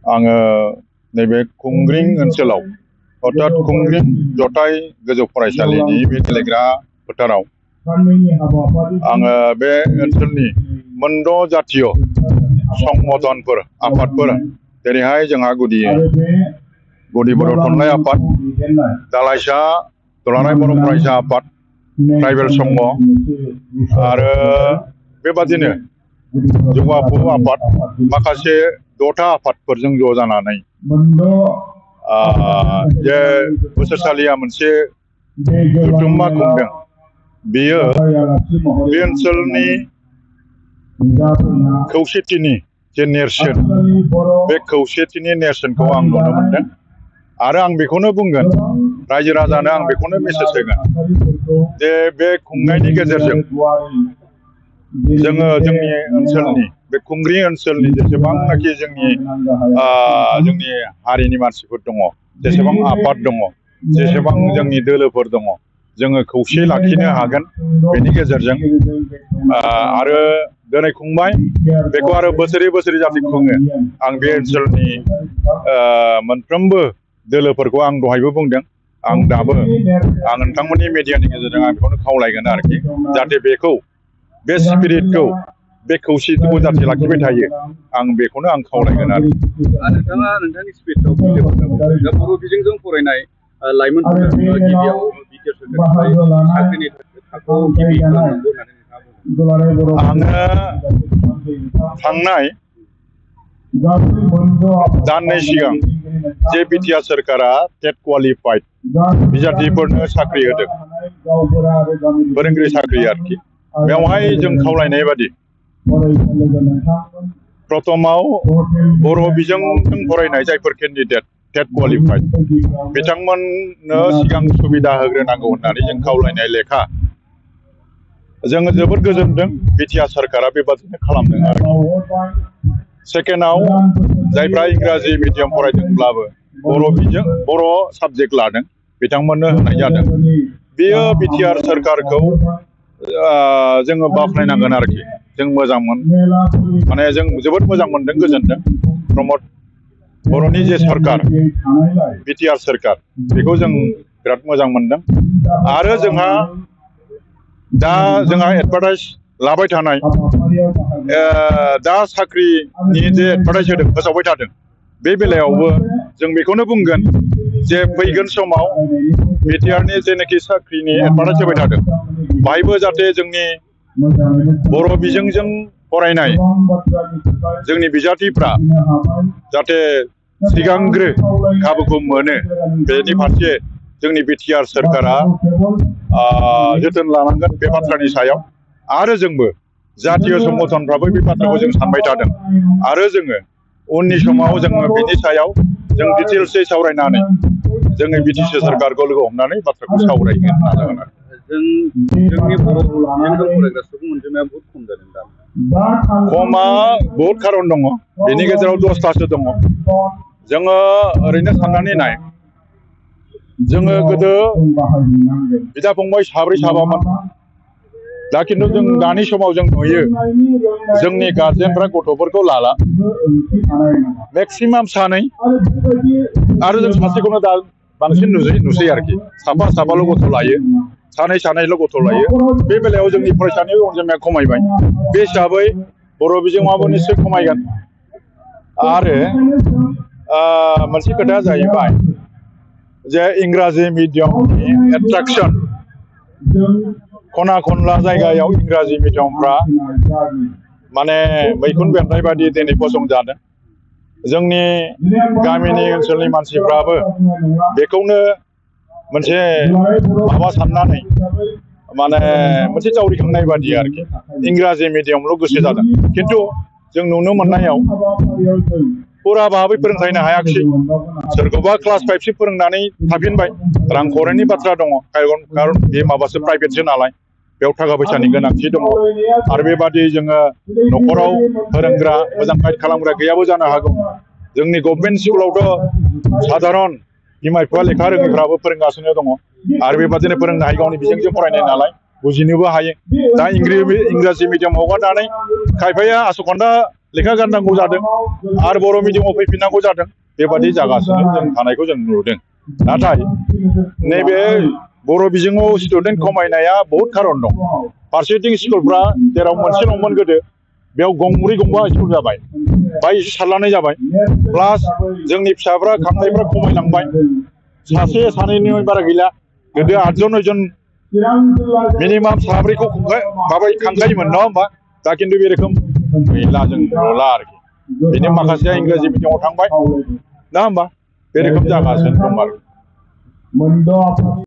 आङो नैबे खुंग्रिं ओनसोलाव अर्थात खुंग्रिं जथाय गोजौ फरायसालिनि बे गेलेग्रा फोथाराव आङो बे ओनसोलनि मोनद' जातीय संगठनफोर आफादफोर जेरैहाय जोंहा गुदि बर' थुनलाइ आफाद, दालाइसा दुलाराय बर' फरायसा आफाद, ट्राइबेल संघ आरो बेबादिनो जौगाफु आफाद माखासे 6था आफादफोरजों ज' जानानै जे बोसोरसालिया मोनसे जथुम्मा खुंदों। बेयो बे ओनसोलनि खौसेथिनि जे नेरसोन, बे खौसेथिनि नेरसोनखौ आं नुनो मोनदों आरो आं बेखौनो बुंगोन, रायजो राजानो आं बेखौनो मेसेज होगोन जे बे खुंनायनि गेजेरजों जोङो जोंनि ओनसोलनि बे खुंग्रिं ओनसोलनि जेसेबांनाखि जोंनि हारिनि मानसिफोर दङ, जेसेबां आफाद दङ, जेसेबां जोंनि दोलोफोर दङ, जोङो खौसे लाखिनो हागोन बेनि गेजेरजों। आरो दिनै खुंबाय, बेखौ आरो बोसोरै बोसोरै जाहाथे खुङो, आं बे ओनसोलनि मोनफ्रोमबो दोलोफोरखौ आं दहायबो बुंदों, आं दाबो आं नोंथांमोननि मिडियानि गेजेरजों आं बेखौनो खावलायगोन आरोखि, जाहाथे बेखौ बे स्पिरिटखौ, बे खौसेथिखौ जाहाथे लाखिबाय थायो, आं बेखौनो आं खावलायगोन आरो। नोंथाङा नोंथांनि स्पिचआव दा बर' बिजोंजों फरायनाय लाइमोनफोरनो गिबियाव बिटिआर सोरखारनिफ्राय साख्रिनि थाखोआव गिबि खालामनांगौ होननानै नोंथाङा बुंदों। आङो थांनाय दाननै सिगां जे बिटिआर सोरखारा टेट क्वालिफाइड बिजाथिफोरनो साख्रि होदों, फोरोंगिरि साख्रि आरोखि, बेवहाय जों खावलायनाय बादि प्रथमाव बर' बिजोंजों फरायनाय जायफोर केन्डिडेट टेट क्वालिफाइड बिथांमोननो सिगां सुबिदा होग्रोनांगौ होननानै जों खावलायनाय लेखा जोङो जोबोद गोजोनदों, बिटिआर सोरखारा बेबादिनो खालामदों आरोखि। सेकेन्डआव जायफ्रा इंराजि मिडियाम फरायदोंब्लाबो बर' साबजेक्ट लादों बिथांमोननो होनाय जादों। बेयो बिटिआर सोरखारखौ जोङो बाख्नायनांगोन आरोखि, जों मोजां माने जों जोबोद मोजां मोनदों, गोजोनदों। प्रमद बर'नि जे सरकार, बिटिआर सोरखार, बेखौ जों बिराद मोजां मोनदों। आरो जोंहा एडभार्टाइज लाबाय थानाय, दा साख्रिनि जे एडभार्टाइज होदों, फोसावबाय थादों, बे बेलायावबो जों बेखौनो बुंगोन जे फैगोन समाव बिटिआरनि जेनाखि साख्रिनि एडभार्टाइज होबाय थादों, बाहायबो जाहाथे जोंनि बर' बिजोंजों फरायनाय जोंनि बिजाथिफ्रा जाहाथे सिगांग्रो खाबुखौ मोनो, बेनि फारसे जोंनि बिटिआर सोरखारा जोथोन लानांगोन बे बाथ्रानि सायाव। आरो जोंबो जातीय संगठनफ्राबो बे बाथ्राखौ जों सानबाय थादों आरो जोङो उननि समाव जोङो बेनि सायाव जों डिटेल्सै सावरायनानै जोंनि बिटिसि सोरखारखौ लोगो हमनानै बाथ्राखौ सावरायनो नाजागोन आरो। जोंनि बर' बिजोंजों फरायग्रा सुबुं अनजिमाया बहुद खम जादों दा। खमा बहुद खारन दङ, बेनि गेजेराव 10थासो दङ। जोङो ओरैनो साननानै नाय, जोङो गोदो बिदा फंबाय साब्रै साबामोन, दा खिन्थु जों दानि समाव जों नुयो जोंनि गार्जेनफ्रा गथ'फोरखौ लाला, मेक्सिमाम सानै आरो जों सासेखौनो दा बांसिन नुसै आरोखि, साफाल' गथ' लायो, सानैल' गथ' लायो। बे बेलायाव जोंनि फरायसानि अनजिमाया खमायबाय, बे हिसाबै बर' बिजोङाबो निस्सय खमायगोन। आरो मोनसे खोथाया जाहैबाय जे इंराजि मिडियामनि एट्राकसन, खना खनला जायगायाव इंराजि मिडियामफ्रा माने मैखुन बेरनाय बादि दिनै फसंजादों। जोंनि गामिनि ओनसोलनि मानसिफ्राबो बेखौनो मोनसे माबा साननानै माने मोनसे जावरिखांनाय बादि आरोखि, इंराजि मिडियामल' गोसो जादों। खिन्थु जों नुनो मोननायाव फुरा भाबै फोरोंथायनो हायाखिसै, सोरखौबा क्लास 5सो फोरोंनानै थाफिनबाय। रांखावरिनि बाथ्रा दङ, खारन बे माबासो प्राइभेटसो नालाय, बेयाव थाखा फैसानि गोनांथि दङ। आरो बेबादि जोङो न'खराव फोरोंग्रा मोजां गाइड खालामग्रा गैयाबो जानो हागौ। जोंनि गभर्नमेन्ट स्कुलावथ' साधारन बिमा बिफा लेखा रोङैफ्राबो फोरोंगासिनो दङ, आरो बेबादिनो फोरोंनो हायो, गावनि बिजोंजों फरायनाय नालाय बुजिनोबो हायो। दा इंराजि मिडियाम हगारनानै खायफाया आस'खान्दा लेखा गारनांगौ जादों आरो बर' मिडियामाव फैफिननांगौ जादों बेबादि जागासिनो जों थानायखौ जों नुदों नाथाय नैबे बर' बिजोङाव स्टुडेन्ट खमायनाया बहुत खारन दं फारसेथिं स्कुलफ्रा जेराव मोनसेल'मोन गोदो बेयाव गंब्रै गंबा स्कुल जाबाय बाय सारलानाय जाबाय प्लास जोंनि फिसाफ्रा खांनायफ्रा खमायलांबाय सासे सानैनि बारा गैला गोदो 8 जन 9 जन मिनिमाम साब्रैखौ खांखायोमोन नङा होमबा दा खिन्थु बे रोखोम गैला जों नुला आरोखि बिनि माखासेया इंराजि मिडियामाव थांबाय नङा होमबा बे रोखोम जागासिनो दं आरो